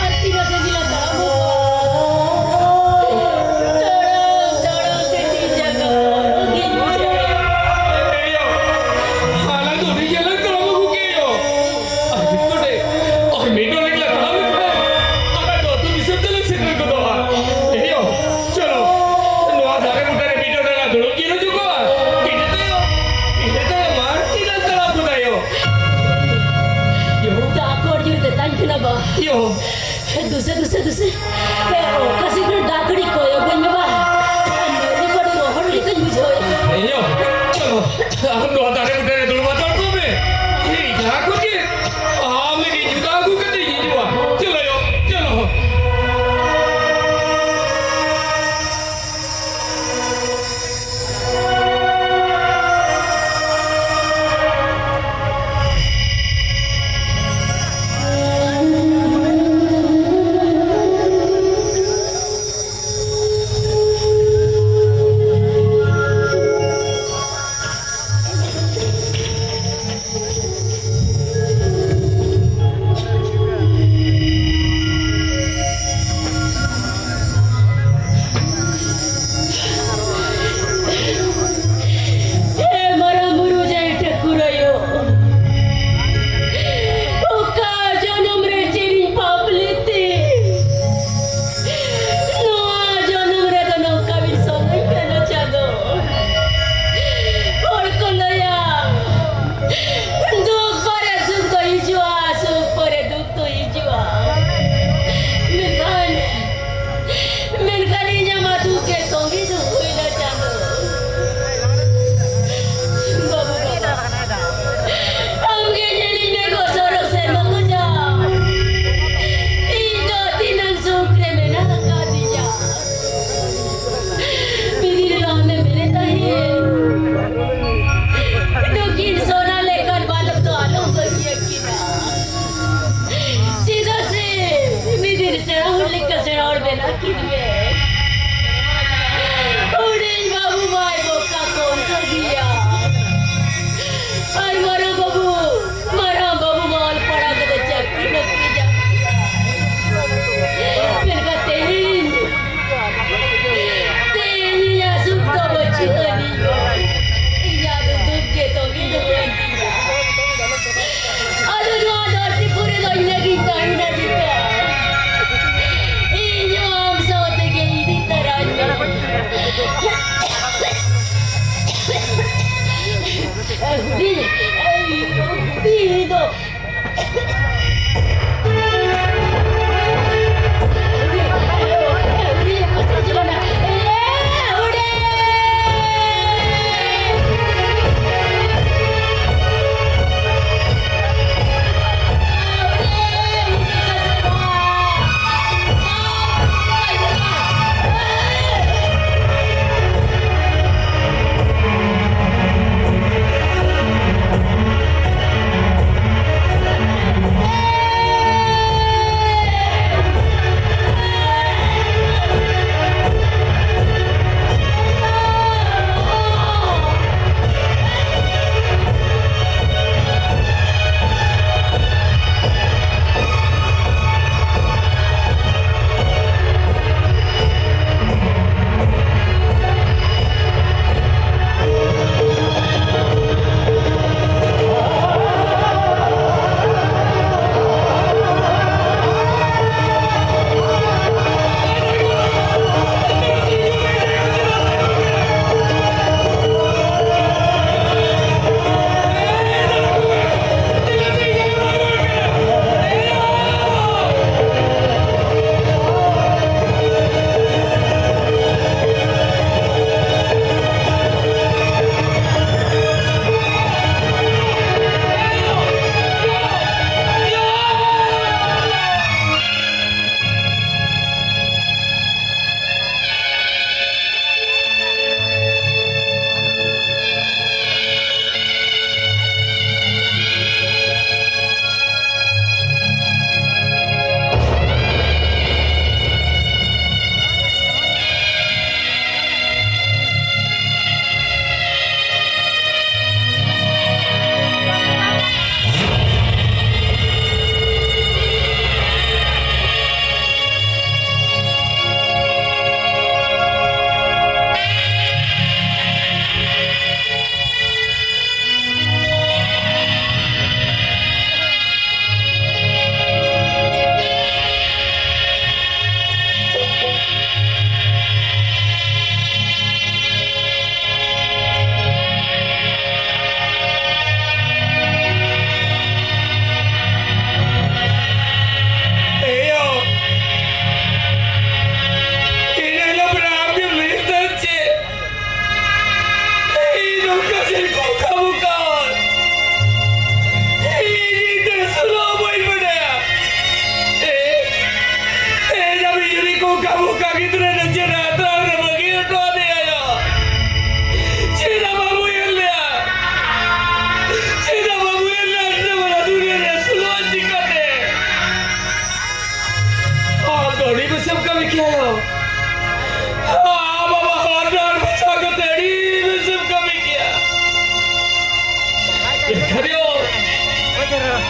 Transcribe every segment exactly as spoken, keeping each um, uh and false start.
ᱟᱨ ᱛᱤᱱᱟᱹᱜ ᱥᱟᱺᱜᱤᱧ ᱞᱮ ᱛᱟᱲᱟᱢ ᱠᱚᱜᱼᱟ? ᱛᱟᱲᱟᱢ, ᱛᱟᱲᱟᱢ ᱛᱮ ᱛᱤ ᱡᱟᱸᱜᱟ ᱨᱳᱜᱤᱧ ᱵᱩᱡᱷᱟᱹᱣᱮᱫᱼᱟ᱾ ᱮᱭᱳ, ᱟᱞᱟᱝ ᱫᱚ ᱟᱹᱰᱤ ᱡᱷᱟᱹᱞ ᱞᱟᱝ ᱛᱟᱲᱟᱢ ᱟᱹᱜᱩ ᱠᱮᱫ ᱭᱳ᱾ ᱟᱨ ᱢᱤᱫ ᱰᱚᱸᱰᱮᱠ, ᱟᱨ ᱢᱤᱫ ᱰᱚᱸᱰᱮᱠ ᱞᱮ ᱛᱟᱲᱟᱢ ᱞᱮᱠᱷᱟᱱ ᱟᱞᱟᱝ ᱫᱚ ᱟᱹᱛᱩ ᱫᱤᱥᱚᱢ ᱛᱮᱞᱮ ᱥᱮᱴᱮᱨ ᱜᱚᱫᱚᱜᱼᱟ᱾ ᱮᱭᱳ, ᱪᱚᱞᱚ, ᱱᱚᱣᱟ ᱫᱟᱨᱮ ᱵᱩᱴᱟᱹ ᱨᱮ ᱢᱤᱫ ᱰᱚᱸᱰᱮᱠ ᱞᱟᱝ ᱫᱩᱲᱩᱵ ᱡᱤᱨᱟᱹᱣ ᱧᱚᱜᱚᱜᱼᱟ᱾ ᱤᱱᱟᱹ ᱛᱟᱭᱚᱢ, ᱤᱱᱟᱹ ᱛᱟᱭᱚᱢ ᱟᱨ ᱛᱤᱱᱟᱹᱜ ᱛᱟᱲᱟᱢ ᱜᱚᱫᱟ ᱭᱳ᱾ ᱭᱳ, ᱫᱟᱜ ᱠᱚ ᱟᱹᱰᱤ ᱡᱳᱨ ᱛᱮᱛᱟᱧ ᱠᱟᱱᱟ ᱵᱟ᱾ ᱭᱳ᱾ ᱫᱩᱥᱮ, ᱫᱩᱥᱮ, ᱫᱩᱥᱮ᱾ ᱮ, ᱚᱠᱟ ᱥᱮᱫ ᱠᱷᱚᱱ ᱫᱟᱜ ᱠᱟᱹᱴᱤᱡ ᱠᱚᱭᱚᱜ ᱟᱹᱧ ᱢᱮ ᱵᱟ᱾ ᱟᱨ ᱱᱚᱣᱟ ᱫᱚ ᱟᱹᱰᱤ ᱨᱚᱦᱚᱲ ᱞᱮᱠᱟᱧ ᱵᱩᱡᱷᱟᱹᱣᱮᱫᱼᱟ᱾ ᱮ ᱭᱳ, ᱪᱚᱞᱚ, ᱟᱢ ᱱᱚᱣᱟ ᱫᱟᱨᱮ ᱵᱩᱴᱟᱹ ᱨᱮ ᱫᱩᱲᱩᱵ ᱦᱟᱛᱟᱲ ᱠᱚᱜ ᱢᱮ᱾ ᱤᱧ ᱡᱟᱦᱟᱸ ᱠᱷᱚᱱ ᱜᱮ ᱟᱢ ᱞᱟᱹᱜᱤᱫ ᱡᱩᱛᱟᱹ ᱟᱹᱜᱩ ᱠᱟᱛᱮᱧ ᱦᱤᱡᱩᱜᱼᱟ᱾ ᱪᱚᱞᱚ ᱭᱳ, ᱪᱚᱞᱚ᱾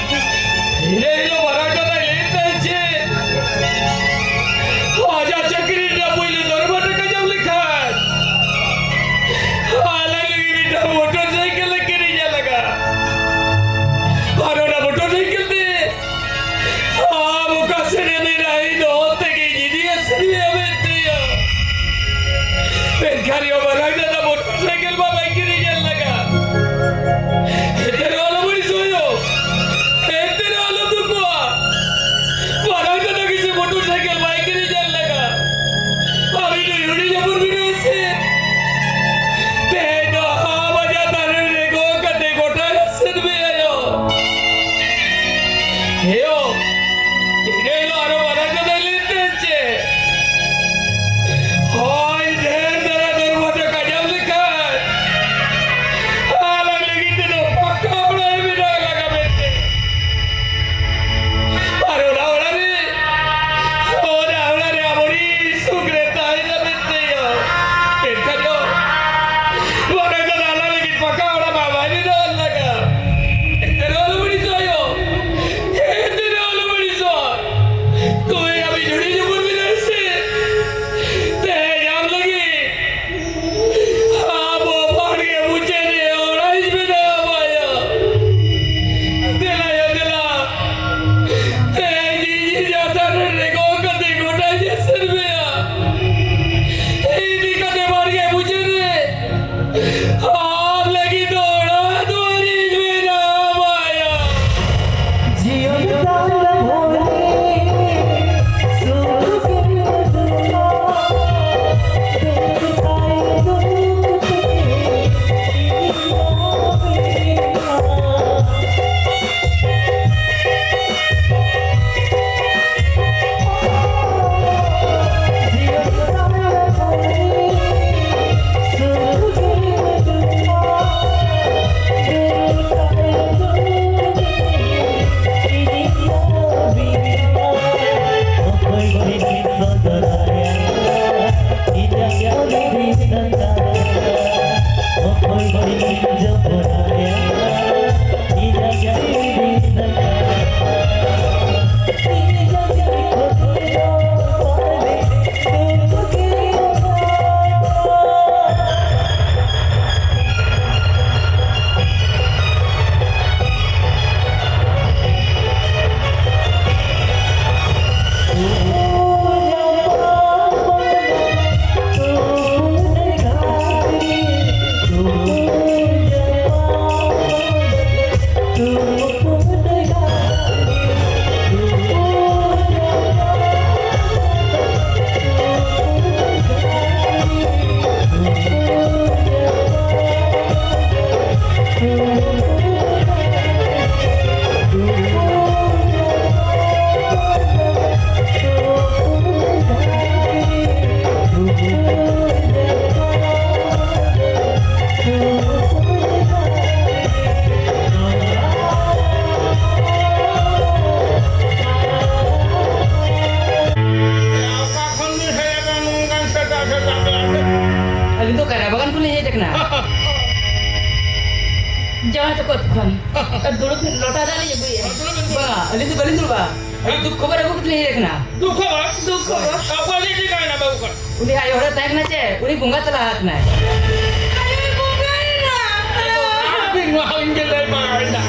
ᱤᱱᱟᱹ ᱦᱤᱞᱳᱜ ᱢᱟᱨᱟᱝ ᱫᱟᱫᱟᱭ ᱞᱟᱹᱭᱮᱫ ᱛᱟᱦᱮᱸᱫ ᱡᱮ ᱟᱡᱟᱜ ᱪᱟᱹᱠᱨᱤ ᱨᱮᱱᱟᱜ ᱯᱩᱭᱞᱩ ᱫᱚᱨᱢᱟ ᱴᱟᱠᱟ ᱧᱟᱢ ᱞᱮᱠᱷᱟᱱ ᱟᱞᱮ ᱞᱟᱹᱜᱤᱫ ᱢᱤᱫᱴᱟᱝ ᱢᱚᱴᱚᱨ ᱥᱟᱭᱠᱮᱞ ᱞᱮ ᱠᱤᱨᱤᱧ ᱟᱞᱟᱝᱟ᱾ ᱟᱨ ᱚᱱᱟ ᱢᱚᱴᱚᱨ ᱥᱟᱭᱠᱮᱞ ᱛᱮ ᱟᱢ ᱚᱠᱟ ᱥᱮᱫ ᱮᱢ ᱢᱮᱱᱟ ᱤᱧ ᱫᱚ ᱚᱱᱛᱮ ᱜᱤᱧ ᱤᱫᱤᱭᱟ ᱥᱮ ᱤᱫᱤᱭᱟ ᱢᱮᱱᱛᱮᱭᱟ᱾ ᱢᱮᱱᱠᱷᱟᱱ ᱭᱟ ᱢᱟᱨᱟᱝ ᱫᱟᱫᱟ ᱢᱚᱴᱚᱨ ᱥᱟᱭᱠᱮᱞ ᱢᱟ ᱵᱟᱭ ᱠᱤᱨᱤᱧ ᱟᱞᱟᱝᱟ᱾ ᱮᱱᱛᱮ ᱨᱮᱦᱚᱸ ᱟᱞᱚᱢ ᱟᱹᱲᱤᱥᱚᱜ ᱭᱳ᱾ ᱮᱱᱛᱮ ᱨᱮᱦᱚᱸ ᱟᱞᱚᱢ ᱫᱩᱠᱩᱜᱼᱟ᱾ ᱢᱟᱨᱟᱝ ᱫᱟᱫᱟ ᱜᱮᱥᱮ ᱢᱚᱴᱚᱨ ᱥᱟᱭᱠᱮᱞ ᱵᱟᱭ ᱠᱤᱨᱤᱧ ᱟᱞᱟᱝᱟ᱾ ᱟᱢ ᱤᱧ ᱦᱩᱰᱤᱧ ᱦᱚᱯᱚᱱ ᱢᱮᱱᱟᱭᱟ ᱥᱮ? ᱛᱮᱦᱮᱧ ᱫᱚ ᱟᱢ ᱟᱡᱟᱜ ᱫᱟᱨᱮ ᱨᱮ ᱜᱚᱜ ᱠᱟᱛᱮ ᱜᱚᱴᱟ ᱥᱮᱱ ᱢᱮ ᱟᱭᱳ᱾ ᱦᱮᱭᱳ, ᱤᱱᱟᱹ ᱦᱤᱞᱳᱜ ᱟᱨᱚ ᱢᱟᱨᱟᱝ ᱫᱟᱫᱟᱭ ᱞᱟᱹᱭ ᱛᱟᱦᱮᱸᱫ ᱪᱮ, ᱦᱳᱭ, ᱰᱷᱮᱨ ᱫᱷᱟᱨᱟ ᱫᱚᱨᱢᱟ ᱴᱟᱠᱟ ᱧᱟᱢ ᱞᱮᱠᱷᱟᱱ ᱟᱞᱟᱝ ᱞᱟᱹᱜᱤᱫ ᱛᱮᱫᱚ ᱯᱟᱠᱟ ᱚᱲᱟᱜ ᱮ ᱵᱮᱱᱟᱣ ᱞᱟᱜᱟ ᱢᱮᱱᱛᱮ᱾ ᱟᱨ ᱚᱱᱟ ᱚᱲᱟᱜ ᱨᱮ, ᱚᱱᱟ ᱚᱲᱟᱜ ᱨᱮ ᱟᱢ ᱟᱹᱰᱤ ᱥᱩᱠ ᱨᱮ ᱛᱟᱦᱮᱱᱟ ᱢᱮᱱᱛᱮ ᱭᱟ᱾ ᱮᱱᱠᱷᱟᱱ ᱫᱚ ᱢᱟᱨᱟᱝ ᱫᱟᱫᱟ ᱟᱞᱟᱝ ᱞᱟᱹᱜᱤᱫ ᱯᱟᱠᱟ ᱚᱲᱟᱜ ᱢᱟ ᱵᱟᱭ ᱵᱮᱱᱟᱣ ᱞᱟᱜᱟ᱾ ᱮᱱᱛᱮ ᱨᱮᱦᱚᱸ ᱟᱞᱚᱢ ᱟᱹᱲᱤᱥᱚᱜᱼᱟ ᱭᱳ᱾ ᱮᱱᱛᱮ ᱨᱮᱦᱚᱸ ᱟᱞᱚᱢ ᱟᱹᱲᱤᱥᱚᱜᱼᱟ᱾ ᱛᱚᱵᱮ ᱟᱢᱤᱡ ᱦᱩᱰᱤᱧ ᱦᱚᱯᱚᱱ ᱢᱮᱱᱟᱭᱟ ᱥᱮ? ᱛᱮᱦᱮᱧ ᱟᱢ ᱞᱟᱹᱜᱤᱫ ᱟᱵᱚ ᱵᱟᱲᱜᱮ ᱢᱩᱪᱟᱹᱫ ᱨᱮ ᱚᱲᱟᱜ ᱤᱧ ᱵᱮᱱᱟᱣ ᱟᱢᱟ ᱭᱳ᱾ ᱫᱮᱞᱟ ᱭᱳ, ᱫᱮᱞᱟ᱾ ᱛᱮᱦᱮᱧ ᱤᱧ ᱡᱟᱛᱟᱨ ᱨᱮ ᱜᱚᱜ ᱠᱟᱛᱮ ᱜᱚᱴᱟᱧ ᱮᱥᱮᱫ ᱢᱮᱭᱟ᱾ ᱤᱫᱤ ᱠᱟᱛᱮ ᱵᱟᱲᱜᱮ ᱢᱩᱪᱟᱹᱫ ᱨᱮ ᱟᱢ ᱞᱟᱹᱜᱤᱫ ᱫᱚ ᱚᱲᱟᱜ ᱫᱩᱣᱟᱹᱨᱤᱧ ᱵᱮᱱᱟᱣ ᱟᱢᱟ ᱭᱳ᱾ ᱡᱤᱭᱚᱱ ᱛᱟᱞᱟ ᱵᱷᱳᱨ ᱨᱮ ᱥᱩᱠ ᱜᱮᱢ ᱩᱫᱩᱜᱟ, ᱫᱩᱠ ᱛᱟᱭ ᱫᱩᱠ ᱛᱮ ᱤᱧ ᱫᱚ ᱵᱮᱱᱟᱣ᱾ ᱫᱩᱲᱩᱵ, ᱞᱚᱴᱟ ᱫᱟᱜ ᱞᱤᱧ ᱟᱹᱜᱩᱭᱮᱫᱼᱟ᱾ ᱵᱟᱝᱟ, ᱟᱹᱞᱤᱧ ᱫᱚ ᱵᱟᱹᱞᱤᱧ ᱫᱩᱲᱩᱵᱟ᱾ ᱟᱹᱞᱤᱧ ᱫᱩᱠ ᱠᱷᱚᱵᱚᱨ ᱟᱹᱜᱩ ᱠᱟᱛᱮ ᱞᱤᱧ ᱦᱮᱡ ᱟᱠᱟᱱᱟ᱾ ᱫᱩᱠ ᱠᱷᱚᱵᱚᱨ? ᱫᱩᱠ ᱠᱷᱚᱵᱚᱨ᱾ ᱚᱠᱚᱭ ᱞᱤᱧ ᱴᱷᱤᱠᱟᱹᱭᱮᱱᱟ ᱵᱟᱹᱵᱩ ᱠᱚ? ᱩᱱᱤ ᱟᱭᱳ ᱦᱚᱲᱮ ᱛᱟᱦᱮᱸ ᱠᱟᱱᱟ ᱪᱮ, ᱩᱱᱤ ᱵᱚᱸᱜᱟ ᱛᱟᱞᱟ ᱟᱠᱟᱱᱟᱭ᱾ ᱟᱭᱳᱭ ᱵᱚᱸᱜᱟᱭᱮᱱᱟ᱾ ᱟᱫᱚ ᱟᱹᱵᱤᱱ ᱱᱚᱣᱟ ᱦᱚᱸ ᱤᱧ ᱜᱮ ᱞᱟᱹᱭ ᱵᱟᱝ ᱦᱩᱭᱱᱟ᱾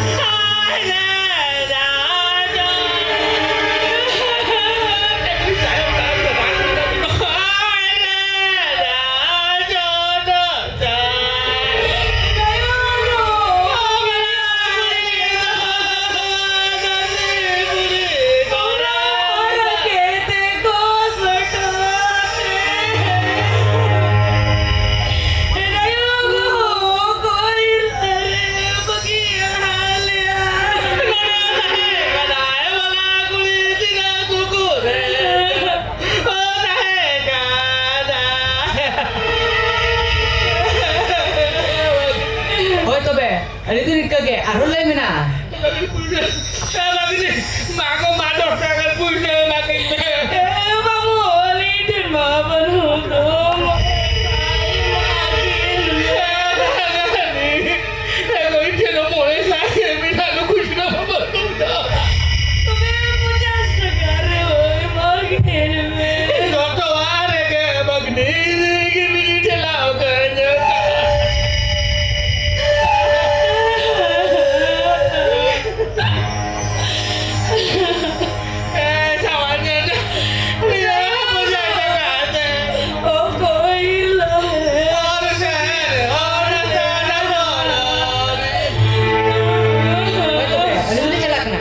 ᱦᱳᱭ ᱛᱚᱵᱮ, ᱟᱹᱰᱤ ᱫᱤᱱ ᱤᱱᱠᱟᱹ ᱜᱮ, ᱟᱨᱦᱚᱸ ᱞᱟᱹᱭ ᱢᱮᱱᱟᱜᱼᱟ᱾ ᱢᱟ ᱜᱚ, ᱢᱟ, ᱫᱚᱥ ᱴᱟᱠᱟ ᱯᱩᱭᱥᱟᱹ ᱮᱢᱟ ᱠᱟᱹᱧ ᱢᱮ᱾ ᱮ ᱵᱟᱹᱵᱩ, ᱟᱹᱞᱤᱧ ᱴᱷᱮᱱ ᱢᱟ ᱵᱟᱹᱱᱩᱜ ᱫᱚ᱾ ᱮ ᱜᱚ, ᱤᱧ ᱴᱷᱮᱱ ᱫᱚ ᱢᱚᱬᱮ ᱥᱟᱭ ᱜᱮ ᱢᱮᱱᱟᱜ ᱫᱚ, ᱠᱷᱩᱪᱨᱟᱹ ᱢᱟ ᱵᱟᱹᱱᱩᱜ ᱫᱚ᱾ ᱛᱚᱵᱮ ᱯᱚᱧᱪᱟᱥ ᱴᱟᱠᱟ ᱨᱮ ᱮᱢᱟ ᱠᱤᱱ ᱢᱮ᱾ ᱡᱚᱛᱚᱣᱟᱜ ᱨᱮᱜᱮ ᱵᱟᱹᱜᱽᱱᱤ ᱜᱮ ᱵᱤᱱ ᱴᱷᱮᱞᱟᱣ ᱠᱟᱹᱧᱟ᱾ ᱮ, ᱥᱟᱢᱟᱱ ᱧᱮᱞ ᱢᱮ᱾ ᱱᱤᱭᱟᱹ ᱯᱚᱧᱪᱟᱥ ᱴᱟᱠᱟ ᱛᱮ᱾ ᱚᱠᱚᱭ ᱞᱟᱦᱟ? ᱦᱚᱨ ᱥᱮᱫ, ᱦᱚᱨ ᱥᱮᱫ ᱵᱚᱞᱚ ᱨᱮ᱾ ᱦᱳᱭ ᱛᱚᱵᱮ, ᱟᱹᱞᱤᱧ ᱫᱚᱞᱤᱧ ᱪᱟᱞᱟᱜ ᱠᱟᱱᱟ᱾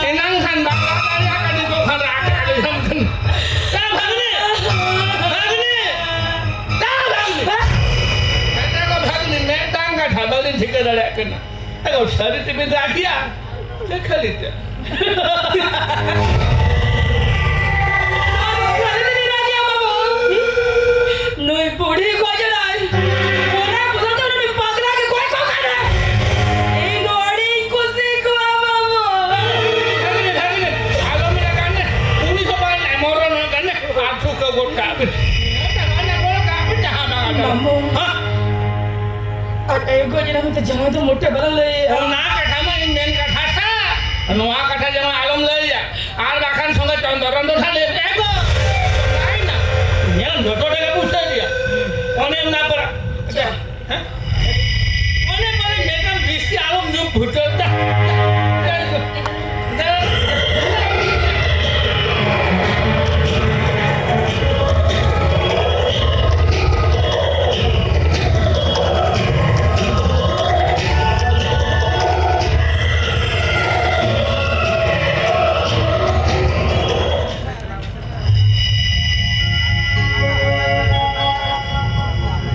ᱮᱱᱟᱝ ᱠᱷᱟᱱ ᱵᱟᱝ ᱨᱟᱜ ᱫᱟᱲᱮᱭᱟᱜ ᱠᱟᱱᱟ, ᱱᱤᱛᱚᱜ ᱠᱷᱟᱱ ᱨᱟᱜ ᱫᱟᱲᱮᱭᱟᱜ ᱠᱟᱱᱟ᱾ ᱮ ᱵᱷᱟᱜᱽᱱᱤ! ᱵᱷᱟᱜᱽᱱᱤ! ᱮ ᱵᱷᱟᱜᱽᱱᱤ! ᱢᱮᱫᱴᱟᱝ ᱠᱟᱛᱷᱟ ᱵᱟᱹᱞᱤᱧ ᱴᱷᱤᱠᱟᱹ ᱫᱟᱲᱮᱭᱟᱜ ᱠᱟᱱᱟ᱾ ᱟᱫᱚ ᱥᱟᱹᱨᱤ ᱛᱮᱵᱤᱱ ᱨᱟᱜ ᱜᱮᱭᱟ ᱥᱮ ᱠᱷᱟᱹᱞᱤ ᱛᱮ? ᱟᱫᱚ ᱥᱟᱹᱨᱤ ᱛᱮᱵᱤᱱ ᱨᱟᱜ ᱜᱮᱭᱟ ᱵᱟᱹᱵᱩ? ᱱᱩᱭ ᱵᱩᱲᱦᱤ ᱜᱚᱡ ᱮᱱᱟᱭ, ᱚᱱᱟ ᱵᱚᱫᱚᱞ ᱛᱮ ᱩᱱᱤ ᱯᱟᱜᱽᱞᱟ ᱜᱮ ᱜᱚᱡ ᱠᱚᱜ ᱠᱟᱱᱟᱭ᱾ ᱡᱟᱶᱟᱭ ᱫᱚ ᱢᱚᱴᱮ ᱵᱟᱞᱮ ᱞᱟᱹᱭᱟ᱾ ᱚᱱᱟ ᱠᱟᱛᱷᱟ ᱢᱟ ᱤᱧ ᱢᱮᱱ ᱠᱟᱛᱷᱟ ᱥᱟ᱾ ᱱᱚᱣᱟ ᱠᱟᱛᱷᱟ ᱡᱮᱢᱚᱱ ᱟᱞᱚᱢ ᱞᱟᱹᱭᱟ᱾ ᱟᱨ ᱵᱟᱠᱷᱟᱱ ᱥᱚᱸᱜᱮ ᱪᱚᱱᱫᱚᱨᱚᱱ ᱫᱚ ᱱᱟᱦᱟᱜ ᱞᱟᱹᱭ ᱯᱮ ᱜᱚ᱾ ᱞᱟᱹᱭ ᱱᱟ᱾ ᱧᱮᱞ ᱡᱚᱛᱚ ᱴᱷᱮᱱ ᱜᱮ ᱯᱩᱥᱟᱹᱭ ᱜᱮᱭᱟ᱾ ᱚᱱᱮ ᱚᱱᱟ ᱯᱚᱨ-, ᱦᱮᱸ? ᱚᱱᱮ ᱯᱚᱨᱮ ᱢᱮᱱᱟᱢ ᱵᱤᱥᱤ ᱟᱞᱚᱢ ᱧᱩ ᱵᱷᱩᱴᱟᱹ᱾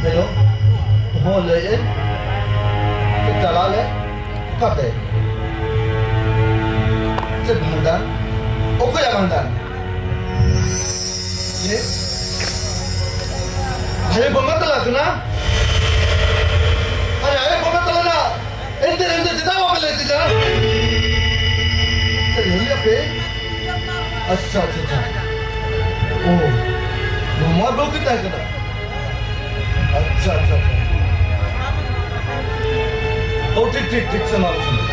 ᱦᱮᱞᱳ, ᱦᱚᱸ, ᱞᱟᱹᱭᱮᱫ ᱪᱟᱞᱟᱜ ᱞᱮ᱾ ᱚᱠᱟᱛᱮ? ᱪᱮᱫ ᱵᱷᱟᱸᱰᱟᱱ? ᱚᱠᱚᱭᱟᱜ ᱵᱷᱟᱸᱰᱟᱱ? ᱪᱮᱫ? ᱟᱞᱮ ᱵᱚᱸᱜᱟ ᱛᱟᱞᱟ ᱠᱟᱱᱟ? ᱟᱨᱮ, ᱟᱞᱮ ᱵᱚᱸᱜᱟ ᱛᱟᱞᱟ ᱱᱟ? ᱮᱱᱛᱮ, ᱮᱱᱛᱮ ᱪᱮᱫᱟᱜ ᱵᱟᱯᱮ ᱞᱟᱹᱭ ᱛᱤᱧᱟ? ᱪᱮᱫ ᱞᱟᱹᱭ ᱟᱯᱮ? ᱟᱪᱪᱷᱟ, ᱟᱪᱪᱷᱟ, ᱟᱪᱪᱷᱟ᱾ ᱳ, ᱱᱚᱣᱟ ᱵᱟᱹᱦᱩ ᱜᱮ ᱛᱟᱦᱮᱸ ᱠᱟᱱᱟ᱾ ᱟᱪᱪᱷᱟ, ᱟᱪᱪᱷᱟ, ᱟᱪᱪᱷᱟ᱾ ᱳ, ᱴᱷᱤᱠ, ᱴᱷᱤᱠ, ᱴᱷᱤᱠ, ᱥᱟᱱᱟᱢ, ᱥᱟᱱᱟᱢ᱾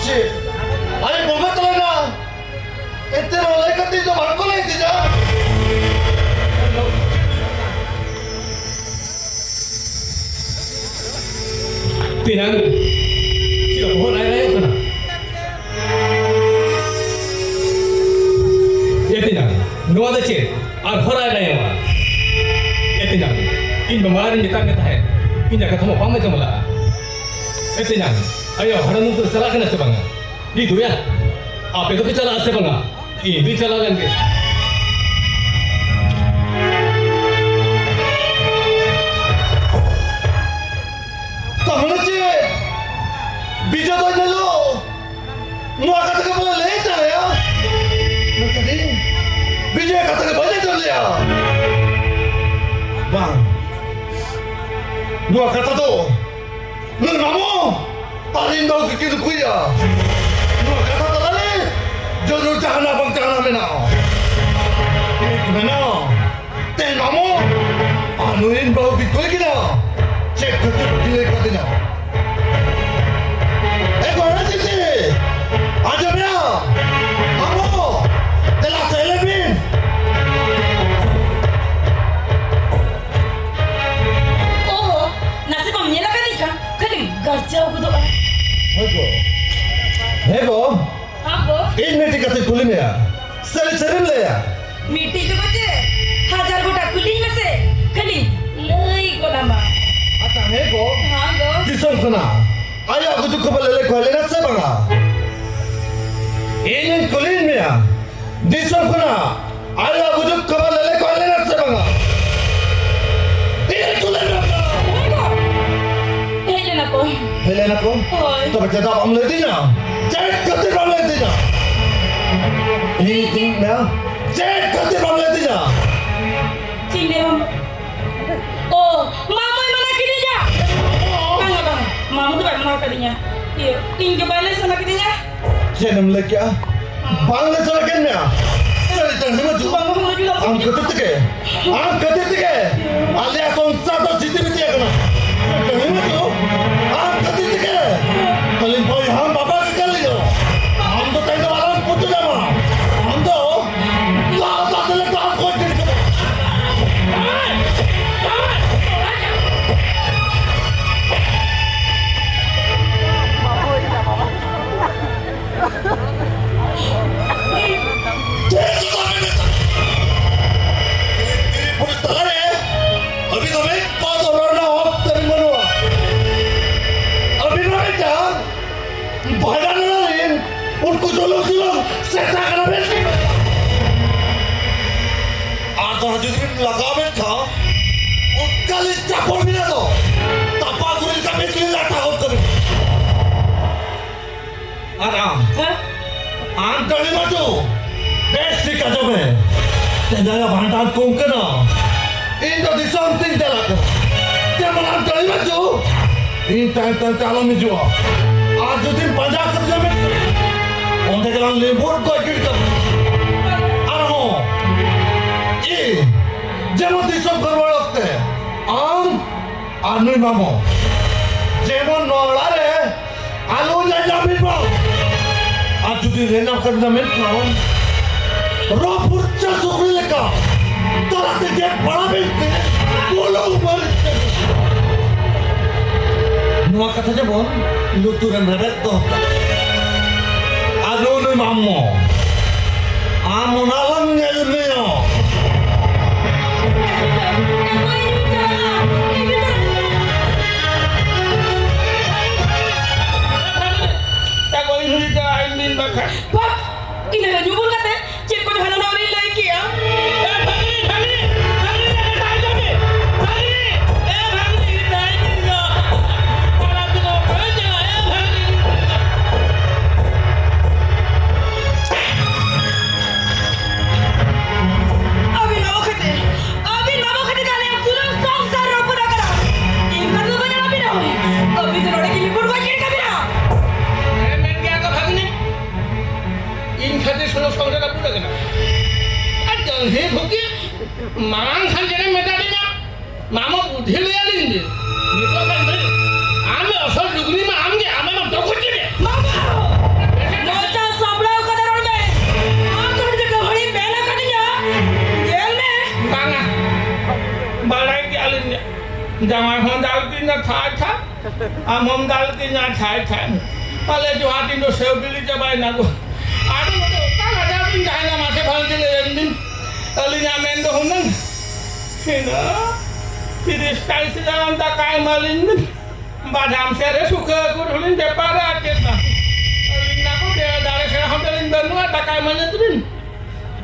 ᱪᱮᱫ? ᱟᱨᱮ, ᱵᱚᱸᱜᱟ ᱛᱟᱞᱟᱭᱮᱱᱟ᱾ ᱮᱱᱛᱮ ᱨᱮᱦᱚᱸ ᱞᱟᱹᱭ ᱠᱟᱛᱮ ᱫᱚ ᱵᱟᱝ ᱠᱚ ᱞᱟᱹᱭ ᱛᱤᱧᱟ᱾ ᱛᱮᱧᱟᱝ, ᱪᱮᱫ ᱵᱚᱦᱚᱜ ᱨᱟᱭ ᱨᱟᱭᱚᱜ ᱠᱟᱱᱟ? ᱮ ᱛᱮᱧᱟᱝ, ᱱᱚᱣᱟ ᱫᱚ ᱪᱮᱫ? ᱟᱨ ᱦᱚᱨᱟᱭ ᱨᱟᱭᱚᱜᱼᱟ? ᱮ ᱛᱮᱧᱟᱝ, ᱤᱧ ᱢᱟᱢᱟ ᱨᱤᱧ ᱢᱮᱛᱟᱫ ᱢᱮ ᱛᱟᱦᱮᱸᱫ, ᱤᱧᱟᱜ ᱠᱟᱛᱷᱟ ᱢᱟ ᱵᱟᱢ ᱟᱸᱡᱚᱢ ᱞᱟᱜᱼᱟ᱾ ᱮ ᱛᱮᱧᱟᱝ, ᱟᱭᱳ ᱦᱟᱲᱟᱢ ᱩᱛᱟᱹᱨ ᱪᱟᱞᱟᱜ ᱠᱟᱱᱟ ᱥᱮ ᱵᱟᱝᱟ? ᱤ ᱫᱩᱭᱟ, ᱟᱯᱮ ᱫᱚᱯᱮ ᱪᱟᱞᱟᱜᱼᱟ ᱥᱮ ᱵᱟᱝᱟ? ᱤᱧ ᱫᱩᱧ ᱪᱟᱞᱟᱣ ᱞᱮᱱ ᱜᱮ᱾ ᱛᱟᱦᱞᱮ ᱪᱮᱫ? ᱵᱤᱡᱚᱭ ᱫᱚ ᱧᱮᱞᱚᱜ ᱱᱚᱣᱟ ᱠᱟᱛᱷᱟ ᱜᱮ ᱵᱚᱞᱮ ᱞᱟᱹᱭ ᱛᱟᱞᱮᱭᱟ? ᱢᱮᱱᱠᱷᱟᱱ ᱵᱤᱡᱚᱭ ᱠᱟᱛᱷᱟ ᱜᱮ ᱵᱟᱹᱧ ᱟᱸᱡᱚᱢ ᱞᱮᱭᱟ᱾ ᱵᱟᱝ, ᱱᱚᱣᱟ ᱠᱟᱛᱷᱟ ᱫᱚ ᱱᱩᱭ ᱢᱟᱢᱚ ᱟᱨ ᱤᱧ ᱫᱚ ᱠᱤᱱ ᱨᱩᱠᱩᱭᱟ᱾ ᱱᱚᱣᱟ ᱠᱟᱛᱷᱟ ᱛᱟᱞᱟᱨᱮ ᱡᱚᱨᱩᱨ ᱡᱟᱦᱟᱱᱟᱜ ᱵᱟᱝ ᱡᱟᱦᱟᱱᱟᱜ ᱢᱮᱱᱟᱜᱼᱟ᱾ ᱢᱮᱱᱟᱜᱼᱟ᱾ ᱛᱮᱦᱮᱧ ᱢᱟᱢᱚ ᱟᱨ ᱱᱩᱭ ᱤᱧ ᱵᱟᱹᱦᱩ ᱵᱤᱱ ᱠᱩᱞᱤ ᱠᱤᱱᱟ? ᱪᱮᱫ ᱠᱷᱟᱹᱛᱤᱨ ᱵᱟᱹᱠᱤᱱ ᱞᱟᱹᱭ ᱠᱟᱫᱤᱧᱟ? ᱮ ᱜᱚᱲᱟ ᱪᱤᱛᱤ, ᱟᱸᱡᱚᱢᱮᱭᱟ? ᱟᱵᱚ, ᱫᱮᱞᱟ ᱥᱮᱫ ᱞᱮ ᱵᱤᱱ᱾ ᱳ, ᱱᱟᱥᱮ ᱵᱟᱢ ᱧᱮᱞ ᱟᱠᱟᱫᱤᱧ ᱠᱷᱟᱱ ᱠᱷᱟᱹᱞᱤᱢ ᱜᱟᱨᱡᱟᱣ ᱜᱚᱫᱚᱜᱼᱟ᱾ ᱦᱮᱸ ᱜᱚ᱾ ᱦᱮᱸ ᱜᱚ᱾ ᱦᱮᱸ ᱜᱚ᱾ ᱤᱧ ᱢᱤᱫᱴᱤᱡ ᱠᱟᱛᱷᱟᱧ ᱠᱩᱞᱤ ᱢᱮᱭᱟ, ᱥᱟᱹᱨᱤ ᱥᱟᱹᱨᱤᱢ ᱞᱟᱹᱭᱟ? ᱢᱤᱫᱴᱤᱡ ᱫᱚ ᱵᱟᱝ ᱪᱮ, ᱦᱟᱡᱟᱨ ᱜᱚᱴᱟ ᱠᱩᱞᱤᱧ ᱢᱮᱥᱮ, ᱠᱷᱟᱹᱞᱤᱧ ᱞᱟᱹᱭ ᱜᱚᱫ ᱟᱢᱟ᱾ ᱟᱪᱪᱷᱟ, ᱦᱮᱸ ᱜᱚ᱾ ᱦᱮᱸ ᱜᱚ᱾ ᱫᱤᱥᱚᱢ ᱠᱷᱚᱱᱟᱜ ᱟᱭᱳ ᱟᱹᱜᱩ ᱡᱚᱠᱷᱚᱱ ᱵᱟᱵᱟ ᱞᱟᱹᱞᱟᱹᱭ ᱠᱚ ᱦᱮᱡ ᱞᱮᱱᱟ ᱥᱮ ᱵᱟᱝᱟ? ᱤᱧᱤᱧ ᱠᱩᱞᱤᱭᱮᱫ ᱢᱮᱭᱟ, ᱫᱤᱥᱚᱢ ᱠᱷᱚᱱᱟᱜ ᱟᱭᱳ ᱟᱹᱜᱩ ᱡᱚᱠᱷᱚᱱ ᱵᱟᱵᱟ ᱞᱟᱹᱞᱟᱹᱭ ᱠᱚ ᱦᱮᱡ ᱞᱮᱱᱟ ᱥᱮ ᱵᱟᱝᱟ? ᱤᱧᱤᱧ ᱠᱩᱞᱤᱭᱮᱫ ᱢᱮᱭᱟ᱾ ᱦᱮᱡ ᱞᱮᱱᱟ ᱠᱚ᱾ ᱦᱮᱡ ᱞᱮᱱᱟ ᱠᱚ? ᱦᱳᱭ᱾ ᱛᱚᱵᱮ ᱪᱮᱫᱟᱜ ᱵᱟᱢ ᱞᱟᱹᱭ ᱫᱤᱧᱟ? ᱪᱮᱫ ᱠᱷᱟᱹᱛᱤᱨ ᱵᱟᱢ ᱞᱟᱹᱭ ᱫᱤᱧᱟ? ᱤᱧ ᱠᱩᱞᱤᱭᱮᱫ ᱢᱮᱭᱟ, ᱪᱮᱫ ᱠᱷᱟᱹᱛᱤᱨ ᱵᱟᱢ ᱞᱟᱹᱭ ᱫᱤᱧᱟ? ᱪᱮᱫ ᱤᱧ ᱞᱟᱹᱭᱟ? ᱳ, ᱢᱟᱢᱩᱭ ᱢᱟᱱᱟ ᱠᱤᱫᱤᱧᱟ᱾ ᱵᱟᱝᱟ, ᱵᱟᱝᱟ, ᱢᱟᱢᱩ ᱫᱚ ᱵᱟᱭ ᱢᱟᱱᱟ ᱠᱟᱫᱤᱧᱟ᱾ ᱤᱭᱟᱹ, ᱤᱧ ᱜᱮ ᱵᱟᱭ ᱞᱟᱹᱭ ᱥᱟᱱᱟ ᱠᱤᱫᱤᱧᱟ᱾ ᱪᱮᱫ ᱮᱢ ᱞᱟᱹᱭ ᱠᱮᱜᱼᱟ? ᱵᱟᱝ ᱞᱟᱹᱭ ᱥᱟᱱᱟ ᱠᱮᱫ ᱢᱮᱭᱟ? ᱥᱟᱹᱨᱤ ᱛᱮ ᱦᱤᱢᱟᱹ ᱡᱩ-, ᱵᱟᱝᱟ, ᱦᱤᱢᱟᱹ ᱡᱩ-, ᱟᱢ ᱠᱷᱟᱹᱛᱤᱨ ᱛᱮᱜᱮ, ᱟᱢ ᱠᱷᱟᱹᱛᱤᱨ ᱛᱮᱜᱮ ᱟᱞᱮᱭᱟᱜ ᱥᱚᱝᱥᱟᱨ ᱫᱚ ᱡᱤᱛᱤ ᱵᱤᱛᱤ ᱟᱠᱟᱱᱟ᱾ ᱥᱟᱹᱨᱤ ᱛᱮ ᱦᱤᱢᱟᱹ ᱡᱩ-, ᱟᱢ ᱠᱷᱟᱹᱛᱤᱨ ᱛᱮᱜᱮ᱾ ᱟᱹᱞᱤᱧ ᱵᱚᱭᱦᱟ ᱵᱟᱵᱟ ᱜᱮ ᱠᱟᱱ ᱞᱤᱧ᱾ ᱟᱢ ᱫᱚ ᱛᱮᱦᱮᱧ ᱫᱚ ᱟᱞᱚᱢ ᱯᱩᱡᱟᱹ ᱧᱟᱢᱟ᱾ ᱟᱢ ᱫᱚ ᱞᱟᱦᱟ ᱛᱟᱛᱮ ᱞᱮ ᱫᱟᱜ ᱠᱚ ᱡᱤᱱ ᱠᱟᱫᱟ᱾ ᱪᱮᱫ ᱠᱚ ᱢᱮᱱᱮᱫ ᱛᱟᱢᱟ? ᱛᱤᱨᱤ ᱯᱩᱞᱤᱥ ᱛᱟᱞᱟᱨᱮ ᱟᱹᱵᱤᱱ ᱫᱚ ᱢᱤᱫ ᱯᱟᱣ ᱫᱚ ᱨᱚᱲ ᱨᱮᱱᱟᱜ ᱦᱚᱠ ᱛᱟᱹᱵᱤᱱ ᱵᱟᱹᱱᱩᱜᱼᱟ᱾ ᱟᱹᱵᱤᱱ ᱢᱟ ᱢᱤᱫᱴᱟᱝ ᱵᱷᱟᱸᱰᱟᱱ ᱨᱮᱱ ᱩᱱᱠᱩ ᱡᱩᱞᱩᱢ ᱡᱩᱞᱩᱢ ᱥᱮᱛᱟ ᱠᱟᱱᱟ ᱵᱤᱱ᱾ ᱟᱨ ᱫᱚᱦᱲᱟ ᱡᱩᱫᱤ ᱵᱤᱱ ᱞᱟᱜᱟᱣ ᱢᱮᱱᱠᱷᱟᱱ, ᱚᱱᱠᱟ ᱞᱤᱧ ᱪᱟᱯᱚᱲ ᱵᱤᱱᱟ ᱫᱚ, ᱛᱟᱯᱟ ᱜᱩᱨᱤ ᱞᱮᱠᱟ ᱢᱤᱫ ᱞᱤᱧ ᱞᱟᱴᱷᱟ ᱜᱚᱫ ᱠᱟᱵᱤᱱ᱾ ᱟᱨ ᱟᱢ? ᱦᱮᱸ? ᱟᱢ ᱰᱟᱹᱦᱤ ᱢᱟᱹᱪᱩ, ᱵᱮᱥ ᱴᱷᱤᱠ ᱟᱸᱡᱚᱢ ᱢᱮ᱾ ᱛᱮᱦᱮᱧ ᱫᱚ ᱵᱷᱟᱸᱰᱟᱱ ᱠᱚᱢ ᱠᱟᱱᱟ᱾ ᱤᱧ ᱫᱚ ᱫᱤᱥᱚᱢ ᱛᱤᱧ ᱪᱟᱞᱟᱜ ᱠᱟᱱᱟ᱾ ᱡᱮᱢᱚᱱ ᱟᱢ ᱰᱟᱹᱦᱤ ᱢᱟᱹᱪᱩ, ᱤᱧ ᱛᱟᱭᱚᱢ ᱛᱟᱭᱚᱢ ᱛᱮ ᱟᱞᱚᱢ ᱦᱤᱡᱩᱜᱼᱟ᱾ ᱟᱨ ᱡᱩᱫᱤᱢ ᱯᱟᱸᱡᱟ ᱠᱟᱛᱮ ᱧᱟᱢᱮᱫ ᱠᱷᱟᱱ, ᱚᱸᱰᱮ ᱜᱮᱞᱟᱝ ᱞᱮᱵᱩᱨ ᱜᱚᱡ ᱜᱤᱰᱤ ᱠᱟᱢᱟ᱾ ᱟᱨᱦᱚᱸ, ᱤᱧ ᱡᱮᱢᱚᱱ ᱫᱤᱥᱚᱢ ᱠᱷᱚᱱ ᱨᱩᱣᱟᱹᱲ ᱚᱠᱛᱮ ᱟᱢ ᱟᱨ ᱱᱩᱭ ᱢᱟᱢᱚ ᱡᱮᱢᱚᱱ ᱱᱚᱣᱟ ᱚᱲᱟᱜ ᱨᱮ ᱟᱞᱚ ᱧᱟᱧᱟᱢᱤ ᱢᱟ᱾ ᱟᱨ ᱡᱩᱫᱤ ᱧᱮᱧᱟᱢ ᱠᱟᱱᱟ ᱢᱮᱱᱠᱷᱟᱱ ᱨᱚ ᱯᱷᱩᱨᱪᱟᱹ ᱥᱩᱠᱨᱤ ᱞᱮᱠᱟ ᱛᱟᱞᱟᱛᱮ ᱜᱮᱫ ᱯᱟᱲᱟᱣ ᱢᱮᱱᱛᱮ ᱵᱩᱞᱩᱝ ᱢᱟᱹᱨᱤᱪ ᱛᱮ ᱱᱚᱣᱟ ᱠᱟᱛᱷᱟ ᱡᱮᱢᱚᱱ ᱞᱩᱛᱩᱨᱮᱢ ᱨᱮᱵᱮᱫ ᱫᱚᱦᱚ ᱠᱟᱜ᱾ ᱟᱨ ᱱᱩᱭ ᱢᱟᱢᱚ, ᱟᱢ ᱚᱱᱟ ᱞᱟᱝ ᱧᱮᱞ ᱢᱮᱭᱟ᱾ ᱮ ᱜᱚᱡ ᱦᱩᱭ ᱠᱟᱜᱼᱟ, ᱤᱧ ᱫᱤᱱ ᱵᱟᱠᱷᱟᱱ᱾ ᱵᱟᱯ! ᱤᱱᱟᱹ ᱨᱮ ᱧᱩᱵᱩᱞ ᱠᱟᱛᱮ ᱪᱮᱫ ᱠᱚ ᱡᱟᱦᱟᱱᱟ ᱱᱚᱣᱟ ᱨᱤᱧ ᱞᱟᱹᱭ ᱠᱮᱜᱼᱟ? ᱮ ᱵᱷᱟᱜᱽᱱᱤ, ᱵᱷᱟᱜᱽᱱᱤ, ᱵᱷᱟᱜᱽᱱᱤ, ᱮ ᱵᱷᱟᱜᱽᱱᱤ, ᱮ ᱵᱷᱟᱜᱽᱱᱤ, ᱤᱧ ᱫᱚ ᱯᱟᱲᱟ ᱫᱚ ᱵᱟᱹᱧ ᱪᱟᱞᱟᱜᱼᱟ, ᱮ ᱵᱷᱟᱜᱽᱱᱤ᱾ ᱟᱹᱵᱤᱱ ᱵᱟᱵᱟ ᱠᱷᱟᱹᱛᱤᱨ, ᱟᱹᱵᱤᱱ ᱵᱟᱵᱟ ᱠᱷᱟᱹᱛᱤᱨ ᱟᱞᱮᱭᱟᱜ ᱥᱩᱱᱩᱢ ᱥᱚᱝᱥᱟᱨ ᱨᱟᱹᱯᱩᱫ ᱟᱠᱟᱱᱟ᱾ ᱤᱧ ᱠᱷᱟᱹᱛᱤᱨ ᱵᱟᱹᱧ ᱟᱲᱟᱜ ᱵᱤᱱᱟ᱾ ᱟᱹᱵᱤᱱ ᱫᱚ ᱱᱚᱰᱮ ᱜᱮ ᱞᱤᱵᱩᱨ ᱵᱟᱹᱧ ᱜᱤᱰᱤ ᱠᱟᱵᱤᱱᱟ᱾ ᱮ ᱢᱮᱱ ᱜᱮᱭᱟ ᱠᱚ ᱵᱷᱟᱜᱽᱱᱤ, ᱤᱧ ᱠᱷᱟᱹᱛᱤᱨ ᱥᱩᱱᱩᱢ ᱥᱚᱝᱥᱟᱨ ᱨᱟᱹᱯᱩᱫ ᱟᱠᱟᱱᱟ᱾ ᱟᱨ ᱰᱟᱹᱝᱨᱤ ᱯᱷᱩᱠᱤ ᱢᱟᱲᱟᱝ ᱠᱷᱟᱱ ᱡᱮᱱᱮᱢ ᱢᱮᱛᱟ ᱫᱤᱧᱟ, ᱢᱟᱢᱚ ᱵᱩᱫᱷᱤ ᱞᱟᱹᱭ ᱟᱹᱞᱤᱧ ᱵᱤᱱ᱾ ᱱᱤᱛᱚᱜ ᱠᱷᱟᱱ ᱵᱤᱱ ᱟᱢ ᱫᱚ ᱟᱥᱚᱞ ᱞᱩᱜᱽᱲᱤ ᱢᱟ ᱟᱢ ᱜᱮ, ᱟᱢ ᱢᱟ ᱰᱚᱠᱚᱡ ᱜᱮ᱾ ᱢᱟᱢᱚ! ᱢᱚᱪᱟ ᱥᱟᱢᱵᱲᱟᱣ ᱠᱟᱛᱮ ᱨᱚᱲ ᱢᱮ᱾ ᱟᱢ ᱫᱚ ᱢᱤᱫᱴᱮᱱ ᱜᱟᱹᱦᱲᱤ ᱢᱮᱱ ᱟᱠᱟᱫᱤᱧᱟ᱾ ᱧᱮᱞ ᱢᱮ᱾ ᱵᱟᱝᱟ, ᱵᱟᱲᱟᱭ ᱜᱮᱭᱟᱞᱤᱧ᱾ ᱡᱟᱶᱟᱭ ᱦᱚᱸ ᱫᱟᱞ ᱠᱤᱧᱟ ᱛᱷᱟᱭ ᱛᱷᱟᱭ, ᱟᱢ ᱦᱚᱸᱢ ᱫᱟᱞ ᱠᱤᱧᱟ ᱛᱷᱟᱭ ᱛᱷᱟᱭ᱾ ᱟᱞᱮ ᱡᱚᱦᱟ ᱴᱤᱧ ᱫᱚ ᱥᱮᱣ ᱵᱤᱞᱤ ᱪᱟᱵᱟᱭᱮᱱᱟ ᱜᱚ᱾ ᱟᱫᱚ ᱱᱚᱰᱮ ᱚᱠᱟ ᱞᱟᱡᱟᱣ ᱵᱤᱱ ᱛᱟᱦᱮᱱᱟ ᱢᱟᱥᱮ ᱵᱷᱟᱹᱜᱤ ᱞᱟᱹᱭᱟᱹᱧ ᱵᱤᱱ? ᱟᱹᱞᱤᱧᱟᱜ ᱢᱮᱱ ᱫᱚ ᱦᱩᱱᱟᱹᱝ ᱤᱱᱟᱹ ᱛᱤᱨᱤᱥ ᱪᱟᱞᱤᱥ ᱦᱟᱡᱟᱨ ᱜᱟᱱ ᱴᱟᱠᱟ ᱮᱢᱟᱞᱤᱧ ᱵᱤᱱ᱾ ᱵᱟᱫᱟᱢ ᱥᱮᱫ ᱨᱮ ᱥᱩᱠᱷᱟᱹ ᱟᱹᱜᱩ ᱦᱚᱸᱞᱤᱧ ᱵᱮᱯᱟᱨᱟ ᱟᱨ ᱪᱮᱫ ᱵᱟᱝ᱾ ᱟᱹᱞᱤᱧ ᱢᱟ ᱠᱚ ᱫᱮ-, ᱫᱟᱲᱮ ᱥᱮᱬᱟ ᱦᱚᱸ ᱛᱟᱹᱞᱤᱧ ᱵᱟᱹᱱᱩᱜᱼᱟ, ᱴᱟᱠᱟ ᱮᱢᱟᱞᱤᱧ ᱵᱤᱱ᱾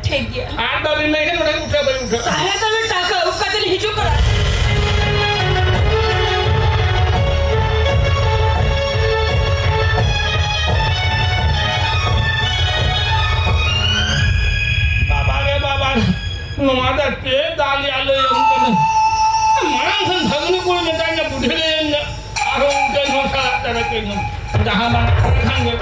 ᱴᱷᱤᱠ ᱜᱮᱭᱟ᱾ ᱟᱨ ᱵᱟᱹᱵᱤᱱ ᱢᱮᱱ ᱠᱷᱟᱱ ᱱᱚᱰᱮ ᱩᱴᱷᱟᱹ ᱵᱟᱹᱧ ᱩᱴᱷᱟᱹᱜᱼᱟ᱾ ᱛᱟᱦᱮᱸ ᱛᱟᱵᱮᱱ ᱴᱟᱠᱟ ᱩᱵ ᱠᱟᱛᱮ ᱞᱤᱧ ᱦᱤᱡᱩᱜ ᱠᱟᱱᱟ᱾ ᱵᱟᱵᱟ ᱨᱮ ᱵᱟᱵᱟ, ᱱᱚᱣᱟ ᱫᱚ ᱪᱮᱫ ᱫᱟᱜ ᱨᱮᱭᱟᱜ ᱞᱟᱹᱭ ᱟᱢ ᱠᱟᱱᱟ? ᱢᱟᱲᱟᱝ ᱠᱷᱚᱱ ᱵᱷᱟᱹᱜᱽᱱᱤ ᱠᱩᱲᱤ ᱢᱮᱛᱟᱧᱟ, ᱵᱩᱰᱷᱤ ᱞᱟᱹᱭᱟᱹᱧ ᱢᱮ᱾ ᱟᱨᱦᱚᱸ ᱩᱱᱠᱤᱱ ᱦᱚᱸ ᱥᱟᱞᱟᱜ ᱛᱟᱨᱟ ᱠᱤᱱ ᱡᱟᱦᱟᱸ ᱵᱟᱝ ᱠᱷᱟᱱ ᱜᱮ᱾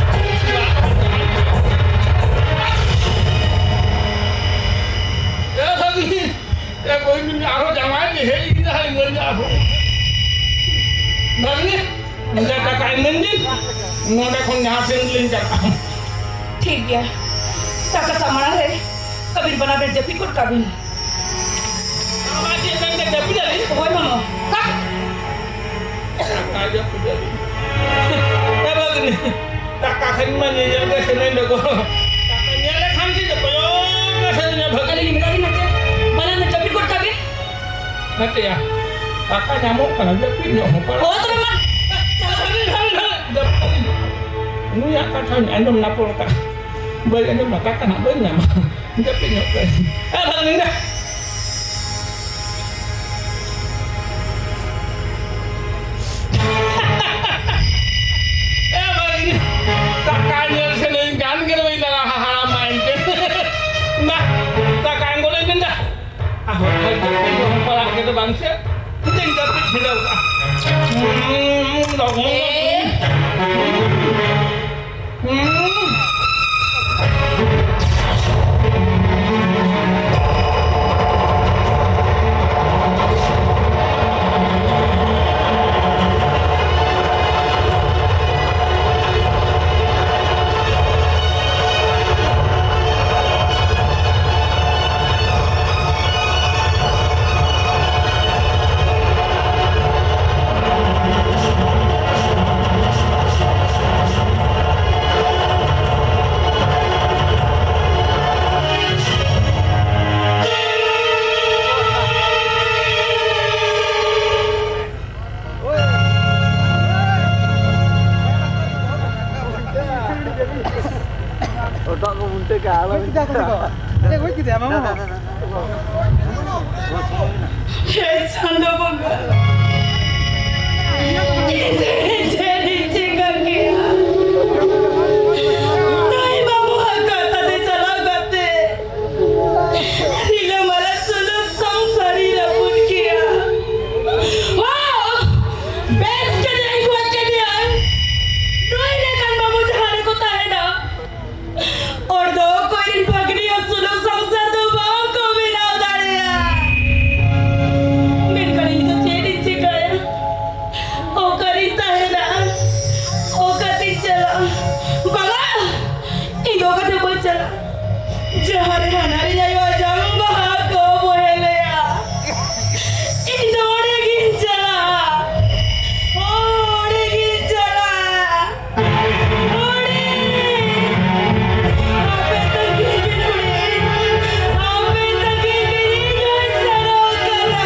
ᱮ ᱵᱷᱟᱹᱜᱽᱱᱤ, ᱮ ᱟᱨᱦᱚᱸ ᱡᱟᱶᱟᱭ ᱡᱮ ᱦᱮᱡ ᱠᱮᱫᱟ, ᱦᱟᱭ ᱢᱟᱹᱭ ᱟᱨᱦᱚᱸ᱾ ᱵᱷᱟᱜᱽᱱᱤ, ᱤᱧ ᱴᱟᱠᱟ ᱤᱢᱟᱹᱧ ᱵᱤᱱ, ᱱᱚᱰᱮ ᱠᱷᱚᱱ ᱡᱟᱦᱟᱸ ᱥᱮᱱ ᱞᱤᱧ ᱪᱟᱞᱟᱜᱼᱟ᱾ ᱴᱷᱤᱠ ᱜᱮᱭᱟ, ᱴᱟᱠᱟ ᱥᱟᱢᱟᱝ ᱨᱮ ᱟᱹᱵᱤᱱ ᱵᱟᱱᱟ ᱵᱮᱱ ᱡᱟᱹᱯᱤᱫ ᱜᱚᱫ ᱠᱟᱜ ᱵᱤᱱ᱾ ᱟᱢᱟᱜ ᱪᱮᱫ ᱢᱮᱱᱛᱮ ᱡᱟᱹᱯᱤᱫ ᱟᱹᱞᱤᱧ? ᱦᱳᱭ ᱢᱟᱢᱟ᱾ ᱴᱟᱠᱟ ᱡᱟᱹᱯᱤᱫ ᱟᱹᱞᱤᱧ᱾ ᱮ ᱵᱷᱟᱹᱜᱽᱱᱤ, ᱴᱟᱠᱟ ᱠᱷᱟᱱ ᱢᱟ ᱧᱮᱧᱮᱞ ᱜᱮ ᱥᱮᱱᱟᱹᱧ ᱫᱚ᱾ ᱴᱟᱠᱟ ᱧᱮᱞ ᱞᱮᱠᱷᱟᱱ ᱜᱮ ᱠᱚᱭᱚᱜ ᱜᱮ ᱥᱮᱱᱟᱹᱧᱟ ᱵᱷᱟᱹᱜᱽᱱᱤ᱾ ᱟᱹᱞᱤᱧ ᱢᱮᱛᱟ ᱵᱤᱱᱟ ᱪᱮ, ᱵᱟᱱᱟ ᱵᱮᱱ ᱡᱟᱹᱯᱤᱫ ᱜᱚᱫ ᱠᱟᱜ ᱵᱤᱱ᱾ ᱦᱟᱯᱮᱭᱟ, ᱴᱟᱠᱟ ᱧᱟᱢᱚᱜ ᱠᱟᱱᱟ, ᱡᱟᱹᱯᱤᱫ ᱧᱚᱜ ᱦᱚᱸ ᱯᱟᱲᱟᱜ᱾ ᱦᱳᱭ, ᱛᱚᱵᱮ ᱢᱟ, ᱪᱟᱞᱟᱜ ᱵᱤᱱ᱾ ᱱᱩᱭᱟᱜ ᱠᱟᱛᱷᱟᱧ ᱟᱸᱡᱚᱢ ᱱᱟᱯᱚᱲ ᱠᱟᱜᱼᱟ᱾ ᱵᱟᱹᱧ ᱟᱸᱡᱚᱢ ᱱᱟ, ᱴᱟᱠᱟ ᱱᱟᱜ ᱵᱟᱹᱧ ᱧᱟᱢᱟ᱾ ᱡᱟᱹᱯᱤᱫ ᱧᱚᱜ ᱠᱟᱜ ᱟᱹᱧ᱾ ᱮ ᱵᱷᱟᱹᱜᱽᱱᱤ, ᱱᱟ᱾ ᱮ ᱵᱷᱟᱹᱜᱽᱱᱤ, ᱴᱟᱠᱟ ᱧᱮᱞ ᱥᱟᱱᱟᱧ ᱠᱟᱱ ᱜᱮ ᱵᱟᱹᱧ ᱫᱟᱲᱟ ᱦᱟᱲᱟᱢ ᱢᱟ ᱮᱱᱛᱮ᱾ ᱱᱟ, ᱴᱟᱠᱟ ᱮᱢ ᱜᱚᱫ ᱟᱹᱧ ᱢᱮ ᱫᱟ᱾ ᱟᱨᱦᱚᱸ ᱵᱷᱟᱹᱜᱽᱱᱤ ᱯᱟᱲᱟᱜ ᱠᱮᱫᱟ ᱵᱟᱝ ᱥᱮ? ᱢᱤᱫᱴᱮᱱ ᱡᱟᱹᱯᱤᱫ ᱪᱷᱤᱰᱟᱹᱣ ᱠᱟᱜᱼᱟ᱾ ᱦᱩᱸ, ᱞᱚᱜᱚᱱ, ᱞᱚᱜᱚᱱ᱾ ᱦᱩᱸ᱾ ᱦᱚᱴᱚᱜ ᱠᱚ ᱵᱩᱱᱴᱟᱹ ᱠᱟᱜᱼᱟ, ᱟᱞᱚ ᱜᱚᱡ ᱠᱮᱫᱮᱭᱟ ᱠᱚ, ᱪᱮᱫ ᱜᱚᱡ ᱠᱮᱫᱮᱭᱟ ᱢᱟᱢᱟ? ᱦᱮ ᱪᱟᱸᱫᱚ ᱵᱚᱸᱜᱟ, ᱤᱧ ᱫᱚ ᱪᱮᱫ ᱤᱧ ᱪᱤᱠᱟᱹ ᱠᱮᱭᱟ? ᱱᱩᱭ ᱢᱟᱢᱩᱣᱟᱜ ᱠᱟᱛᱷᱟ ᱛᱮ ᱪᱟᱞᱟᱣ ᱠᱟᱛᱮ ᱨᱤᱞᱟᱹᱢᱟᱞᱟ ᱥᱩᱞᱩᱠ ᱥᱚᱝᱥᱟᱨᱤ ᱨᱟᱹᱯᱩᱫ ᱠᱮᱭᱟ᱾ ᱦᱚ! ᱵᱮᱥ ᱠᱮᱫᱮᱭᱟᱹᱧ, ᱜᱚᱡ ᱠᱮᱫᱮᱭᱟᱹᱧ᱾ ᱱᱩᱭ ᱞᱮᱠᱟᱱ ᱵᱟᱹᱵᱩ ᱡᱟᱦᱟᱸ ᱨᱮᱠᱚ ᱛᱟᱦᱮᱱᱟ, ᱦᱚᱲ ᱫᱚ ᱚᱠᱚᱭ ᱨᱮᱱ ᱵᱷᱟᱹᱜᱽᱱᱤ ᱦᱚᱸ ᱥᱩᱞᱩᱠ ᱥᱚᱝᱥᱟᱨ ᱫᱚ ᱵᱟᱝ ᱠᱚ ᱵᱮᱱᱟᱣ ᱫᱟᱲᱮᱭᱟᱜᱼᱟ᱾ ᱡᱟᱦᱟᱸ ᱨᱮ ᱦᱟᱱᱦᱟᱨᱤᱧ ᱟᱭᱳᱣᱟᱜ ᱡᱟᱝ ᱵᱟᱦᱟ ᱠᱚ ᱵᱚᱦᱮᱞ ᱞᱮᱭᱟ, ᱤᱧ ᱫᱚ ᱚᱸᱰᱮ ᱜᱤᱧ ᱪᱟᱞᱟᱜᱼᱟ᱾ ᱦᱳᱭ, ᱚᱸᱰᱮ ᱜᱤᱧ ᱪᱟᱞᱟᱜᱼᱟ᱾ ᱚᱸᱰᱮ᱾ ᱟᱯᱮ ᱛᱟᱹᱠᱤᱱ ᱵᱤᱱ ᱩᱰᱤ᱾ ᱟᱯᱮ ᱛᱟᱹᱠᱤᱱ ᱵᱤᱱ ᱤᱧ ᱦᱚᱸᱧ ᱥᱮᱱᱚᱜ ᱠᱟᱱᱟ᱾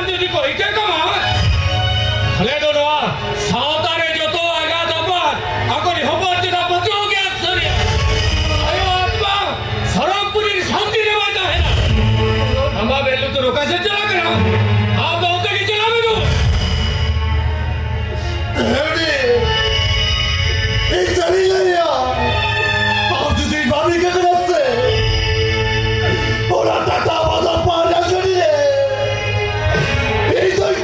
ᱡᱩᱫᱤ ᱠᱚ ᱤᱠᱟᱹ ᱠᱟᱢᱟ, ᱟᱞᱮ ᱫᱚ ᱱᱚᱣᱟ ᱥᱟᱶᱛᱟ ᱨᱮ ᱡᱚᱛᱚ ᱮᱸᱜᱟᱛ ᱟᱯᱟᱛ ᱟᱠᱚᱨᱤᱡ ᱦᱚᱯᱚᱱ ᱪᱮᱛᱟᱱ ᱯᱟᱹᱛᱭᱟᱹᱣ ᱜᱮ ᱟᱫ ᱥᱟᱹᱨᱤᱭᱟ᱾ ᱟᱭᱳ ᱟᱛᱢᱟ ᱥᱟᱨᱟᱢᱯᱩᱨᱤ ᱥᱟᱱᱛᱤ ᱨᱮ ᱵᱟᱭ ᱛᱟᱦᱮᱱᱟ᱾ ᱟᱢᱟᱜ ᱵᱮᱞᱩ ᱛᱚ ᱚᱠᱟ ᱥᱮᱫ ᱪᱟᱞᱟᱜ ᱠᱟᱱᱟ? ᱟᱢ ᱫᱚ ᱚᱱᱛᱮ ᱜᱮ ᱪᱟᱞᱟᱜ ᱢᱮ ᱫᱩ᱾ ᱦᱮᱸ, ᱤᱧ ᱥᱟᱹᱨᱤᱧ ᱞᱟᱹᱭᱟ, ᱟᱢ ᱡᱩᱫᱤ ᱵᱟᱢ ᱤᱠᱟᱹ ᱠᱟᱱᱟ ᱥᱮ, ᱚᱱᱟ ᱴᱟᱴᱟ ᱵᱟᱫᱟᱢ ᱯᱟᱨ ᱨᱮ ᱤᱧ ᱫᱚᱧ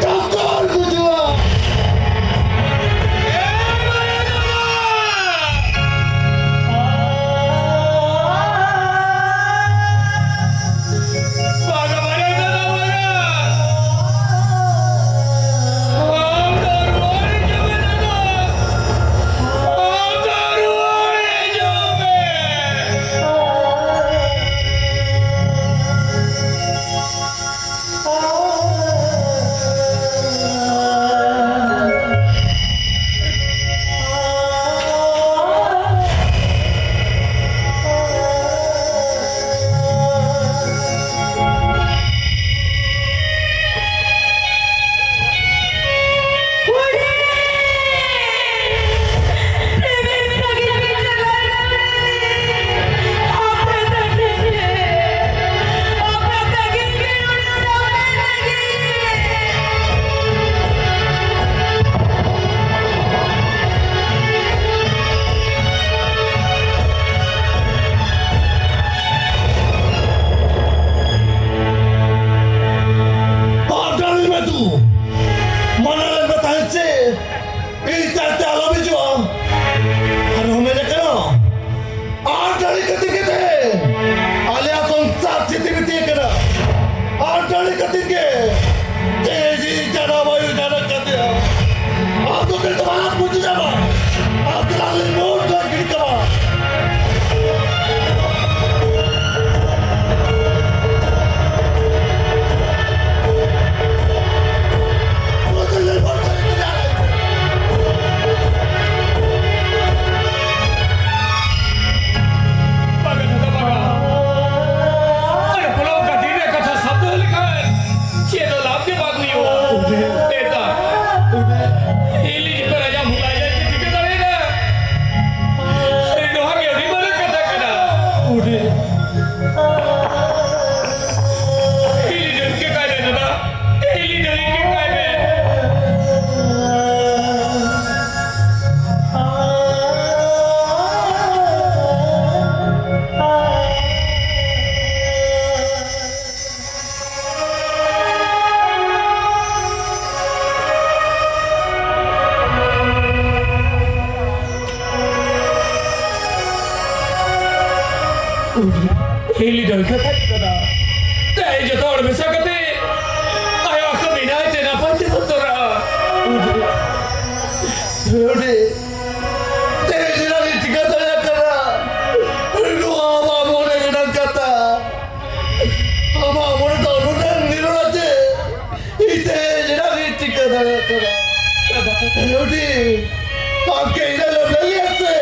ᱠᱟᱛᱷᱟ ᱠᱟᱱᱟ᱾ ᱛᱮᱦᱮᱧ ᱡᱚᱛᱚ ᱦᱚᱲ ᱢᱮᱥᱟ ᱠᱟᱛᱮ ᱟᱭᱳ ᱟᱠᱚ ᱢᱮᱱᱟᱭ ᱛᱮ ᱱᱟᱯᱟᱭ ᱛᱮ ᱵᱚᱱ ᱛᱚᱨᱟᱜᱼᱟ᱾ ᱦᱩᱰᱤ, ᱛᱮᱦᱮᱧ ᱡᱮᱱᱟ ᱞᱤᱧ ᱴᱷᱤᱠᱟᱹ ᱫᱟᱲᱮᱭᱟᱜ ᱠᱟᱱᱟ᱾ ᱱᱚᱣᱟ ᱟᱢᱟᱜ ᱢᱚᱱᱮ ᱨᱮᱱᱟᱜ ᱠᱟᱛᱷᱟ᱾ ᱟᱢᱟᱜ ᱢᱚᱱᱮ ᱫᱚ ᱱᱩᱱᱟᱹᱜ ᱱᱤᱨᱚᱲᱟ ᱡᱮ ᱤᱧ ᱛᱮᱦᱮᱧ ᱡᱮᱱᱟ ᱞᱤᱧ ᱴᱷᱤᱠᱟᱹ ᱫᱟᱲᱮᱭᱟᱜ ᱠᱟᱱᱟ᱾ ᱦᱩᱰᱤ, ᱟᱢ ᱠᱤ ᱤᱧ ᱞᱟᱹᱭ ᱞᱮᱭᱟ ᱥᱮ?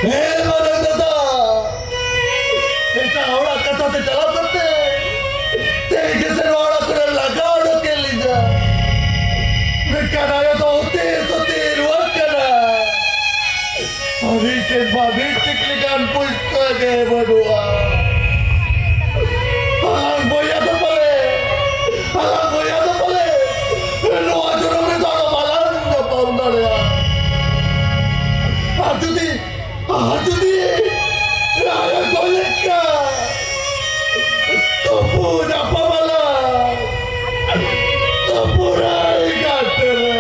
ᱦᱮᱸ, ᱢᱟᱨᱟᱝ ᱫᱟᱫᱟ᱾ ᱮᱴᱟᱜ ᱦᱚᱲᱟᱜ ᱠᱟᱛᱷᱟ ᱛᱮ ᱪᱟᱞᱟᱣ ᱠᱟᱛᱮ, ᱛᱮᱦᱮᱧ ᱜᱮ ᱥᱮ ᱱᱚᱣᱟ ᱚᱲᱟᱜ ᱠᱷᱚᱱᱮ ᱞᱟᱜᱟ ᱚᱰᱚᱠ ᱠᱮᱫ ᱞᱤᱧᱟ᱾ ᱢᱮᱱᱠᱷᱟᱱ ᱟᱭᱳ ᱫᱚ ᱚᱛᱤ ᱥᱚᱛᱤ ᱨᱩᱣᱟᱹᱜ ᱠᱟᱱᱟ᱾ ᱟᱹᱰᱤ ᱴᱷᱮᱱ ᱢᱟ ᱢᱤᱫ ᱴᱤᱠᱞᱤ ᱜᱟᱱ ᱯᱩᱭᱥᱟᱹ ᱜᱮ ᱵᱟᱹᱱᱩᱜᱼᱟ᱾ ᱟᱞᱟᱝ ᱵᱚᱭᱦᱟ ᱫᱚ ᱯᱟᱞᱮ, ᱟᱞᱟᱝ ᱵᱚᱭᱦᱟ ᱫᱚ ᱯᱟᱞᱮ ᱱᱚᱣᱟ ᱡᱚᱱᱚᱢ ᱨᱮᱫᱚ ᱟᱫᱚ ᱵᱟᱞᱟᱝ ᱧᱟᱯᱟᱢ ᱫᱟᱲᱮᱭᱟᱜᱼᱟ᱾ ᱟᱨ ᱡᱩᱫᱤ ᱟᱨ ᱡᱩᱫᱤ ᱨᱟᱭᱟ ᱠᱚ ᱞᱮᱠᱟ ᱛᱩᱯᱩ ᱧᱟᱯᱟᱢ ᱟᱞᱟᱝ, ᱛᱩᱯᱩ ᱨᱟᱭ ᱜᱟᱛᱮ ᱨᱮ᱾